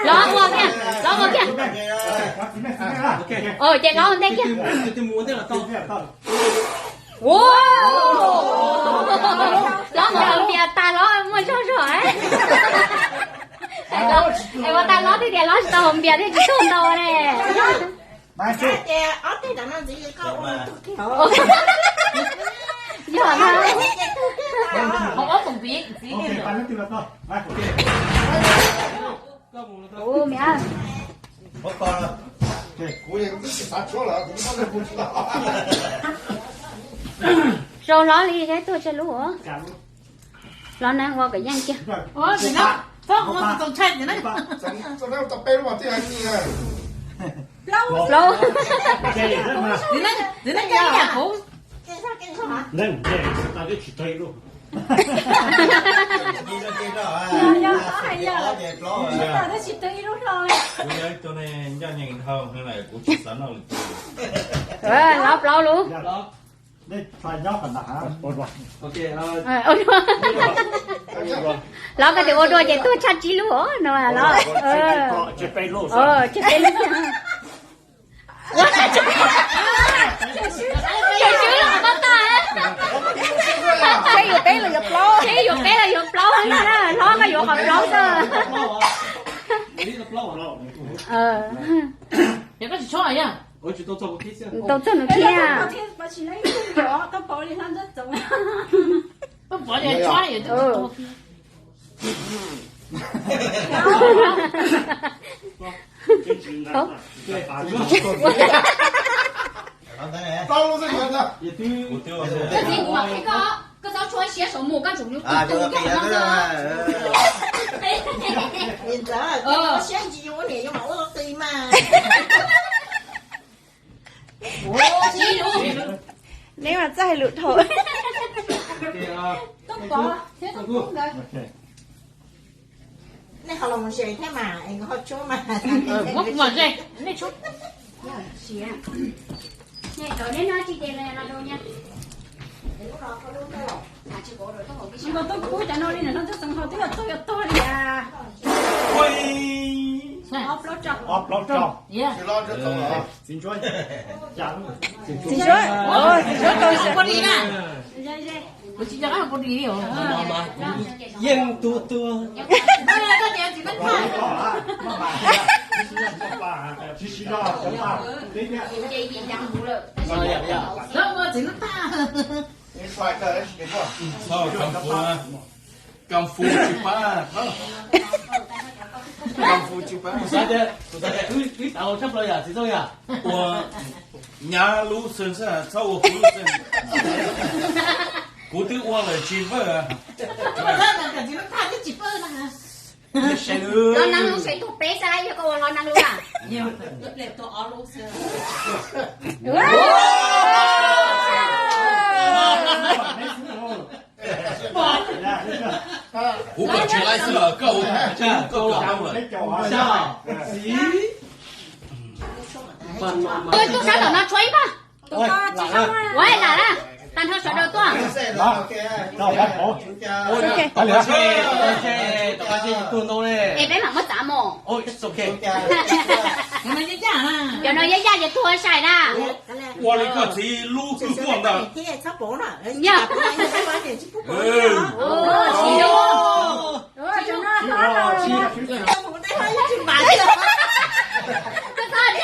Los ua kiag, los ua kiag. Ces los ua ntej kiag. Los mus haus npias tag los muaj zog zog. Es ua tag los twb tias los tsis tau haus npias thiaj tsis tuaj ntau ne. Yog na. Ua, me ab. Sau hlob li seb tuaj tsawg lub. Hlob neeb ua kom yeej kiag. Plaub. Hlob plaub lub. Hlob koj tias ua dua ces tuaj tshaj tsib lub os no los. Tseg peb lub. Tseg yuav peb los yuav plaub, tseg yuav peb los yuav plaub na, hlob koj yuav qhov plaub xwb. Tau txog nws thiab. Koj txiv, kuv mam qhia koj, koj txhob tshuab siab saum mus, koj tsum tus tus coj no xwb. Neb mas txawj hais lus dhau. Nej ho los ze thiab mas es nkawd ho tshuab mas. Muab kuv mam ze, nej tshuab. Neb no tsis ces los zoo nya. Nkawd tuaj kub cov no li no, twb yog txog yuav tuag li as. Ob plaub rau. Txiv Ntsuab, txiv Ntsuab, txiv Ntsuab tau pua li na. Kuv tsis nco qab pua li os. Yeej tu tu. Txiv Ntsuab, Kung fu tsis pab, Kung fu tsis pab. Kuv xav tias, kuv xav tias wb, wb xav ua tshaj plaws yam txiv Ntsuab yam. Ua nyab lub xwb xwb, txhob ua kuv lub xwb. Kuv twb ua lawm tsis vawj. Hlob Neeb lub seb tuag peb xwb, yog koj ua Hlob Neeb lub na. Kuv kom tsis laib xwb los koj ua, koj kom tau lawm. Tuaj sab tom no tshuab ib pab. Ua lam na, tag nrho sawv daws tuaj. Es peb mam muab txav mus. Cov no yaj yaj ces tuag sai na. Ua li koj txiv lub kwj tuaj ntag. Yog. Koj txhob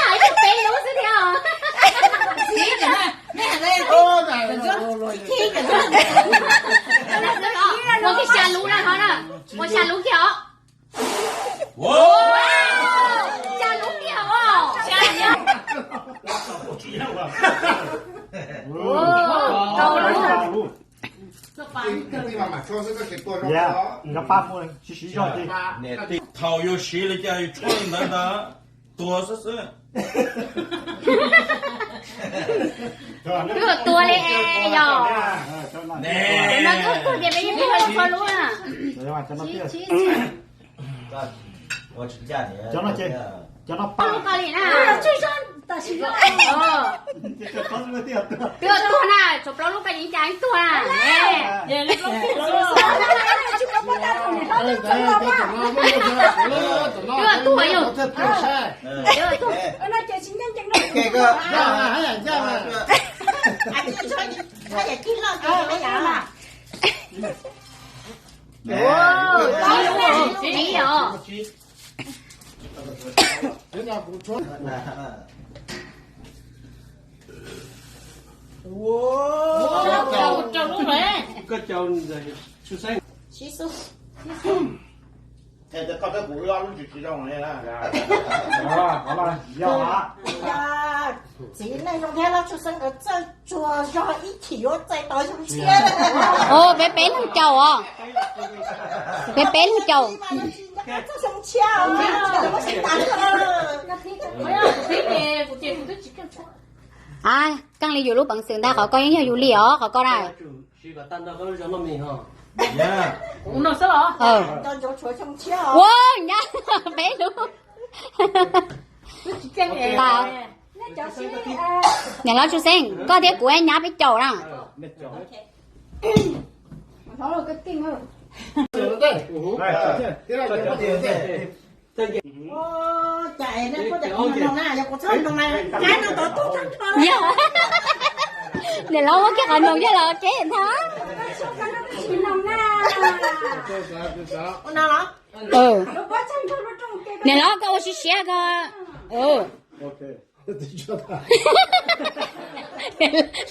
hais tias peb lub xwb thiab os. Ua kiag xya lub na, ua xya lub kiag os. Xya lub kiag os. Nkawd pab muaj siv siv zog ces. Thaum yuav siv li cas yus tshuab li ntawd ntag, tuag xwb xwb. Twb tuag li es yog. Cov no twb tuag tias peb yeej muaj tshuab lub na. Cov no ces, cov no pab lub koj li na. Twb tuag na, tshuav plaub lub koj yeej cas tuag na. Txiv neej zoo thiab lub tshwj xeeb nkawd txawj tsuas zog ib chim yuav txais tau xyoo tshiab. Peb peb leeg caum os. Peb peb leeg caum. A, keej li yus lub peev xwm ntag, qhov ko yeej yog yus li os, qhov ko na. Ua nyab peb lub. Niam hlob Tsuj Xeeb, koj thiab kuv nyab peb caum na. Niam hlob muab kiag qhov noog coj los kev ntag. Niam hlob koj ua siab siab koj.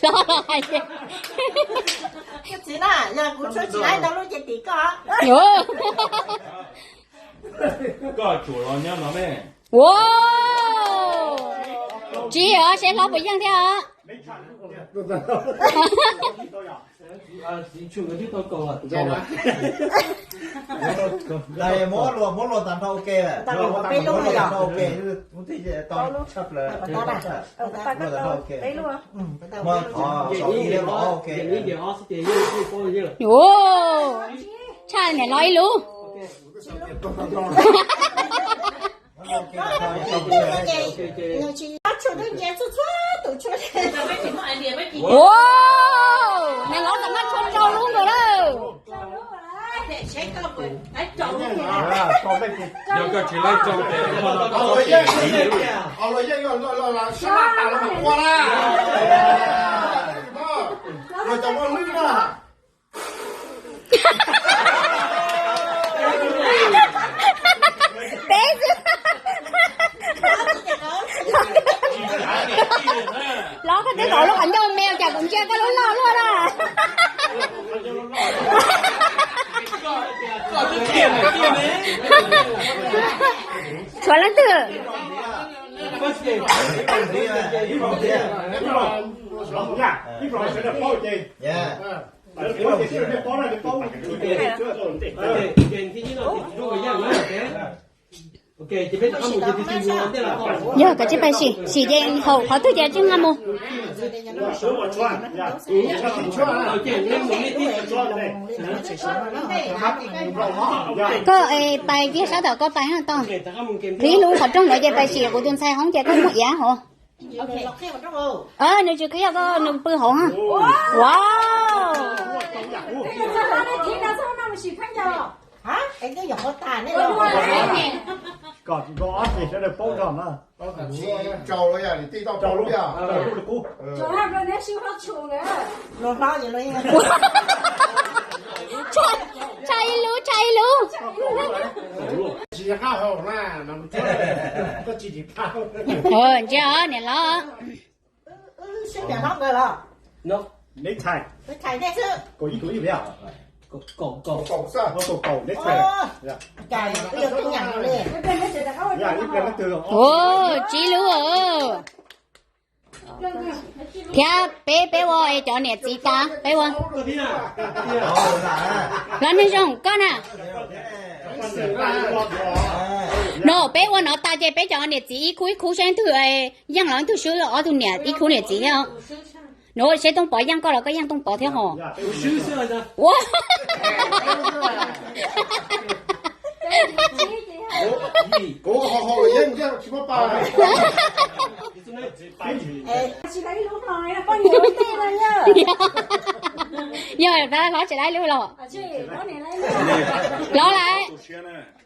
Hlob los hais tias, ua, tsis yog seb hlob puas yeej thiab os. Muab luag, muab luag tag nrho ua ke. Muab luag tag nrho ua ke. Tshaj niam hlob ib lub. Ua, niam hlob txawm muab tshuaj rau lub nkaus lawm. Yog koj tsis laib rau ces Peb xwb. Los koj twb kom lub qhov ncauj me cas kuv ntsia koj lub loj luaj na. Tshuav leej twg? Yog koj tsis pais sim, sim ces haum qhov twg ces tsis nqa mus. Koj pais kiag sab tom koj pais tau. Qhib lub qhov rooj ntawd ces pais sim kuv tus ntxhais hoob ces koj muab iav hauv. Nws tsis qhib, koj nws pw hauv. Wow. Tshaj ib lub, tshaj ib lub. Ntsia niam hlob. Tsib lub. Thiab peb, peb ua cov niam txiv tas peb ua. Los neeg zoo koj na. No peb ua no tas ces peb cov niam txiv ib khub ib khub seb leej twg yeej los leej twg swb ob tug niam ib khub niam txiv thiab. No seb Tooj Pov yeej koj los koj yeej Tooj Pov thiab hos. Ua. Yog hlov tsis laib lub los? Hlov lawm.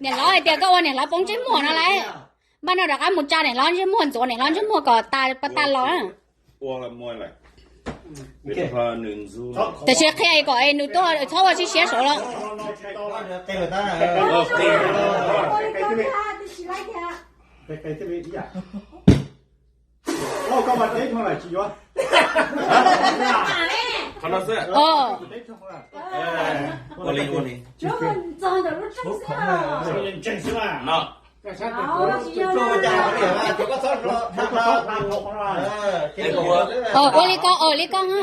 Niam hlob hais tias koj ua niam hlob poob ntsej muag no lawm. Npaj no rov qab mus tsa niam hlob ntsej muag, ntxuav niam hlob ntsej muag kom tas paj tas los. Tiam sis qhia kom nws tuaj txhob ua siab siab saud los. Ua li ko, ua li ko ha.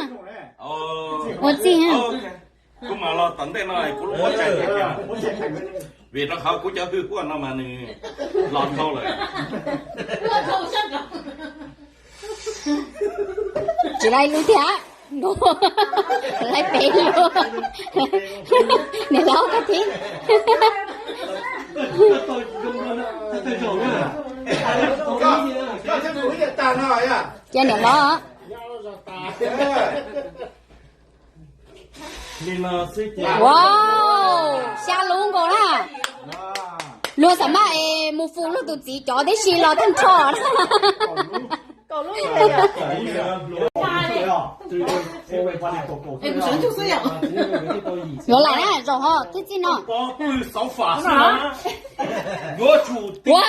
Ua txij ha. Kuv mam los tom ntej no kuv lub muab tseem tiag tiag, vim rau qhov kuv cov hwj huaj no mas nws los dhau lawm. Tsis laib lub thiab. Laib peb lub. Niam hlob koj thiab. Cia niam hlob. Wow, xya lub nkaus na. Luag xam maj es mus fus luag tus txiv cov tib si los tag nrho na. Yuav lawm na, zaum ho twb txij no. Ua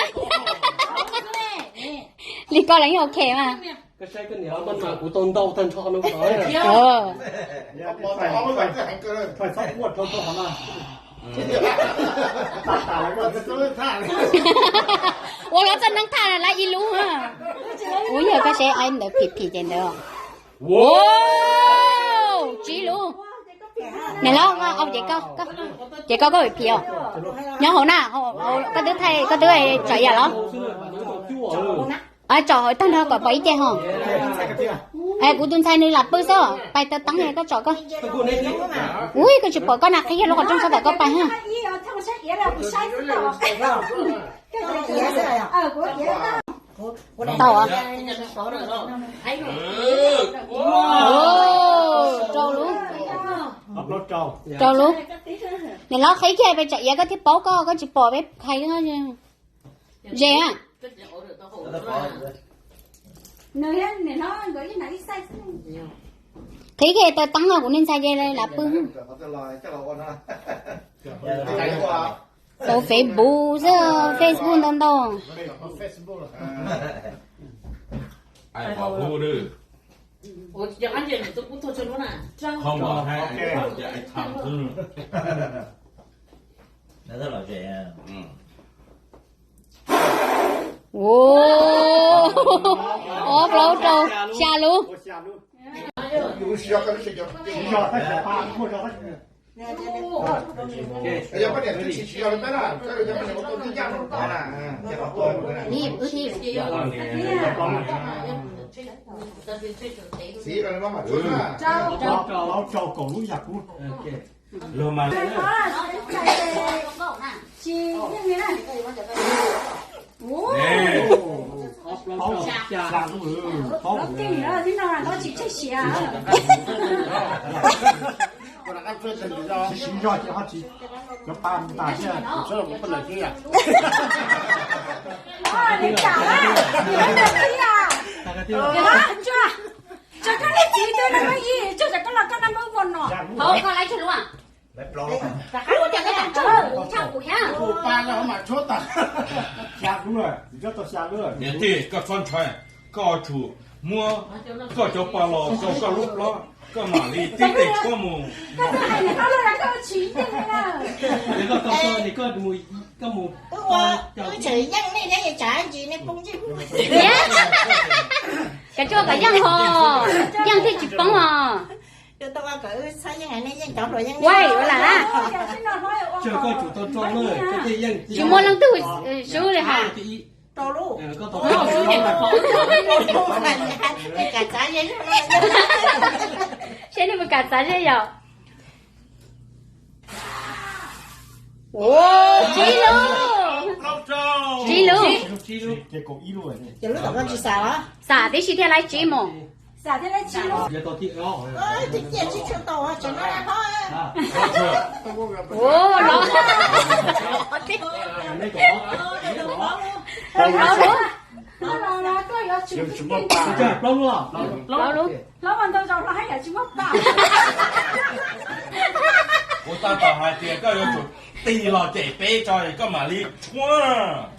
li ko los yeej ok mas. Ua lawv txoj neeb thaj lawv ib lub. Ua yog koj seb ai ntawd phim phim ces ntawd. Tsib lub. Niam hlob, ces koj, ces koj koj phim os. Nyob hauv na, koj twb thaij, koj twb tsom yam los. Tsom hauv tag nrho kom pom ib ce ho. Es kuv tus ntxhais nws lam pw xwb, pais taw teeb koj tsom koj. Ui, koj tsis pom koj na, qhib kiag lub qhov rooj sab tom koj pais ha. Tau. Rau lub. Rau lub. Niam hlob qhib kiag pes tsam iav koj thiaj paub koj, koj tsis pom peb hais ze a. Qhib kiag taw teeb no kuv niag ntxhais ces lam pw. Tau Facebook xwb, Facebook ntau ntau. Ob plaub rau xya lub. Siv zog ces ho tsis cov pa mus tas thiab. Tso koj niag txiv twb number ib, tso koj los koj number one no. Niam tij, koj txhob ntshai, koj tshuav muab koj cov pa los rau koj lub plab, koj mam li tib teg tshuab mus. Kav tsij kom yeej ho, yeej thiaj tsis poob os. Ua ua lam, tsis muaj leej twg swb li ha. Seb nej puas kam txav zeb yom. Tsib lub, tsib lub. Xam tib si thiaj laib tsib mus. Xav thiab lab tsis lub. Tus ciaj tsis tshua tau tseem no hlob. Ua los. Hlob lub. Hlob lub. Hlob mas ntau zaus hlob haj yam tsis muaj pa. Kuv tab tom hais tias koj yuav tsum tig los cem peb tso koj mam li tshuab.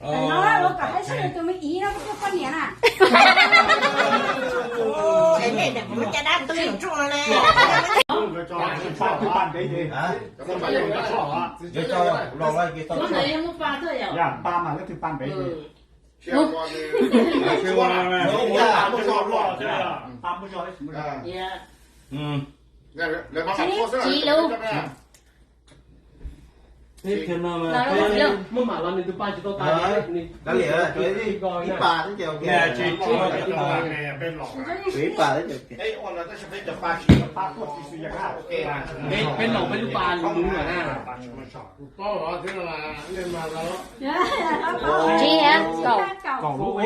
Ua kom haib sab tus me iv no kuv coj poj niam na. Cov dab twb yuav tsuj no ne. Tsis lub. Muab mam los nws tus pa tsis tau tas. Ib pas xwb ces ok. Ib pas xwb ces ok. Peb laus peb lub pa lus lus lawm na. Tsis, kaum.